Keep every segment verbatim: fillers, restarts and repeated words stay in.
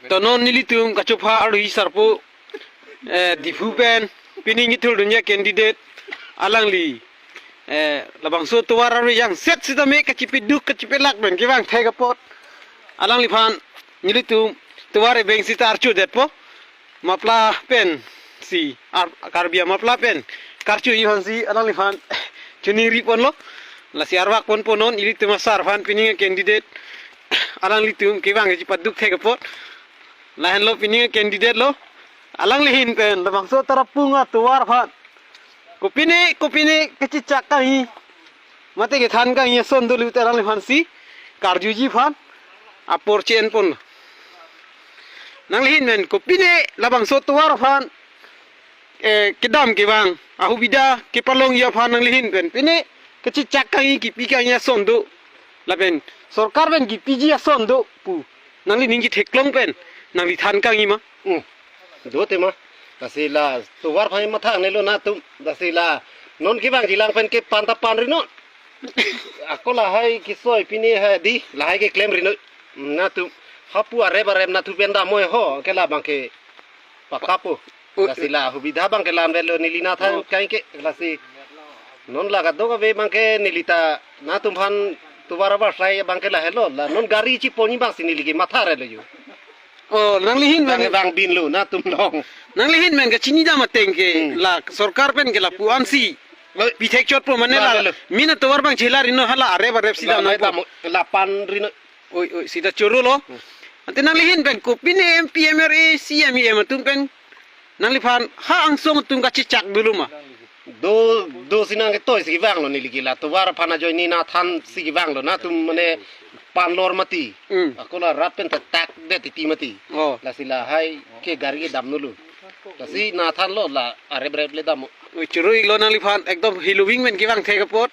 To non nelitum kachopha arui sarpo, eh, Diphu pen pining ithul dunia candidate alangli, eh, labangso tovar arui jangset sitame kachipiduk kachipilak pen kevang thek apot alangliphan nelitum tovar ebeng sita archo detpo. Mapla pensi ar, Karbi amapla pen karcho-i aphansi alangliphan choningri ponlo. Lasi arvak ponpo non ilitum asar aphan pining candidate alanglitum kevang kachipaduk thek apot. Lahenlo pining candidate lo. Alangli ahin pen labangso Tarapung atovar aphan kopine kopine kachechak kangji mate kethan kangji ason dolo te alangliphansi karjuji aphan apor che-en ponlo. Nangli ahin pen kopine labangso tovar aphan, eh, kedam kevang ahubidha kepalongji aphan nangli ahin pen pine kachechak kangji kipi kangji ason do lapen sorkar pen kipiji ason do pu nangli ning ketheklong pen nangli than kangji ma? Hmm. Do tema. Lasi la tovar aphan matha-ang nelo nangtum. Lasi la non kevangji lang pen kepan ta panri non. Ako lahai kesoi pine hai di lahai keklemri non. Nangtum hapu arep arep nangtum pen damnoi ho ke labang ke pakka po. U- Lasi la hubidha abang ke lanvetlo neli nangthan Oh. kangji ke lasi non la kadokave abang ke neli ta nangtum aphan tovar avarsai abang ke lahelo la non gari chiponji abangsi neli ke matha relo yo. Oh, nangli ahin Bang pen, bang binlo nangtum long. Nangli ahin pen kachini dam ateng ke Hmm. la sorkar pen ke lapu-ansi Oi. pithek chotpo mane La, la la, la. min atovar abang chelarino hala arep arep si La, dam la, nangpo. dam, la panri non. Oi, oi, sita choro lo. Hmm. Ante nangli ahin pen kopine M P, M L A, C M, E M atum pen nangliphan ha angsong atum kachechak dolo ma? Do, do si nangketoi si kevanglo neli ke la tovar aphan ajoine nangthansi kevanglo nangtum mane panlor mati. Hmm. Ako la rat pen ta tak det titi mati. Oh. Lasi lahai ke gari kedam nolo. Lasi nangthanlo la arep arep le damnoi. Oi, choro-iklo nangliphan ekdom heloving pen kevang thek apot.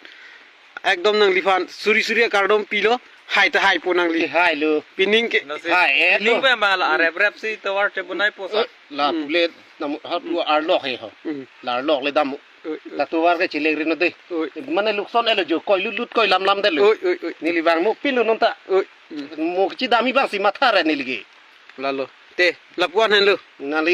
Ekdom nangliphan suri suri akardom pilo. Hai ta haipo nangli. Hai lo. Pining ke. Nasi. Hai, eh, Pining lo. Pen bang la arep arep si tovar chebonaipo sa. Eh, la Hmm. pule namu hapu arlok he ho. Hmm. La arlok le damnoi. Oi, oi. La tovar ke chilek rino de. Oi. Mane lukson elo jo koi lut lut koi lam lam detlo. Oi, oi, oi. Neli vangmo pinlo non ta. Oi. Hmm. Mo kachidamji abangsi matha ra neli ke. Lalo. Te, lapu-an henlo. Nangli